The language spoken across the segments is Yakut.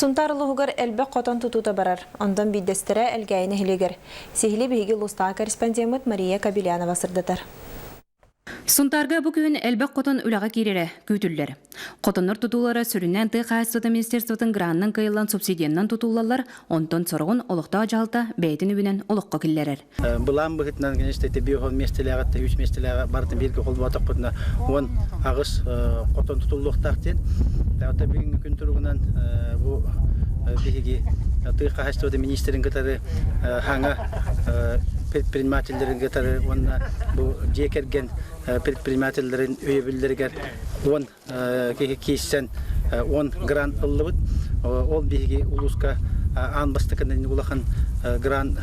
Сунтаар улууһугар элбэх хотон тутуута барар. Онтон биирдэстэрэ Элгээйи нэһилиэгэр. Сиһили биһиги улуустааҕы корреспондеммыт Мария Кобельянова сырдатар. Сунтаарга бу күһүн элбэх хотон үлэҕэ киирэрэ күүтүллэр. Хотоннор тутуулара сүрүннээн тыа хаһаайыстыбатын министерствотын гранынан кыайыллан субсидиянан тутуллаллар, онтон сороҕун олохтоох дьаһалта бэйэтин үбүнэн олоххо киллэрэр. Былаан быһыытынан, конечно, биохон миэстэлээҕэ, үс миэстэлээҕэ барытын бииргэ холбоотохпутуна 18 хотон тутуллуохтаах диэн. Оттон бүгүҥҥү күн туругунан бу биһиги тыа хаһаайыстыбатын министрин кытары хаҥа предпринимателлэрин кытары уонна бу дьиэ кэргэн предпринимателлэрин өйөбүллэригэр 10 киһи киирсэн 10 грант ыллыбыт. Ол биһиги улууска аан бастакынан улахан грант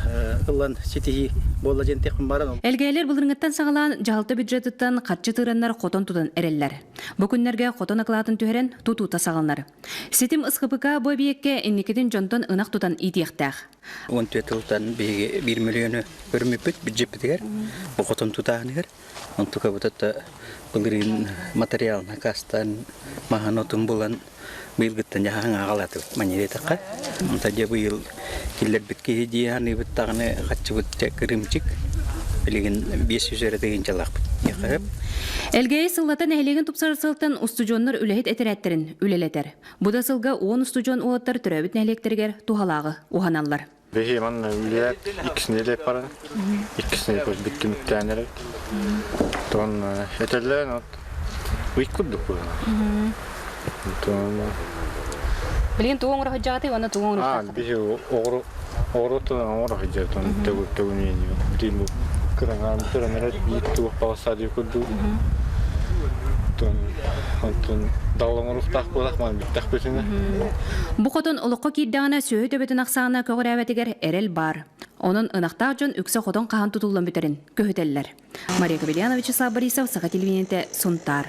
ылан ситиһии буолла диэн этиэхпин баран. Элгээйлэр былырыҥҥыттан саҕалаан дьаһалта бюджетыттан харчы тыыраннар хотон тутан эрэллэр. Бу күннэргэ хотон акылаатын түһэрэн тутуута саҕаланар. Ситим СХПК бу эбийиэккэ инникитин дьонтон ынах тутан иитиэхтээх. 14 тылтан биһиги 1 миллиону көрүммүппүт бюджеппитигэр, бу хотон тутааһыныгар. Онтукабыт былырыын материалын акаастаан, маһын отун булан быйылгыттан дьаһаһын аҕалаатыбыт маньыытахха. Онто дьэ быйыл киллэрбит киһи дии саныыбыт даҕаны хаччыбыт дьэ кырыымчык. Билигин 500 эрэ тыһыынчалаахпыт диэххэ сөп. Элгээйи сыллата нэһилиэгин тупсарар сыалтан устудьуоннар үлэһит этэрээттэрин үлэлэтэр. Бу да сылга 10 устудьуон уолаттар төрөөбүт нэһилиэктэригэр туһалааҕы уһаналлар. Биһи манна үлэлээт иккис нэдиэлэ баран, иккис нэдиэлэ бүт түмүктээн эрэбит. Тон этэллээн от ый курдук буолла. Тон Билигин тугу оҥоро сылдьаҕытый уонна тугу Аа, биһи оҕуруот оҕуруотунан оҥоро сылдьар тон төгүл төгүнүөн билигин бу кыраҥаан туран эрэ биир туох баҕа дии курдук. Тон онтон даллаҥыруктаах буолах маан бүттэхпитинэ. Бу хотон олоххо киирдэҕинэ сүөһү төбөтүн ахсаана көҕүрээбэтигэр эрэл баар. Онон ынахтаах дьон үксэ хотон хаһан тутуллан бүтэрин көһүтэллэр. Мария Кобельянова, Вячеслав Борисов, Саха телевидениетэ, Сунтаар.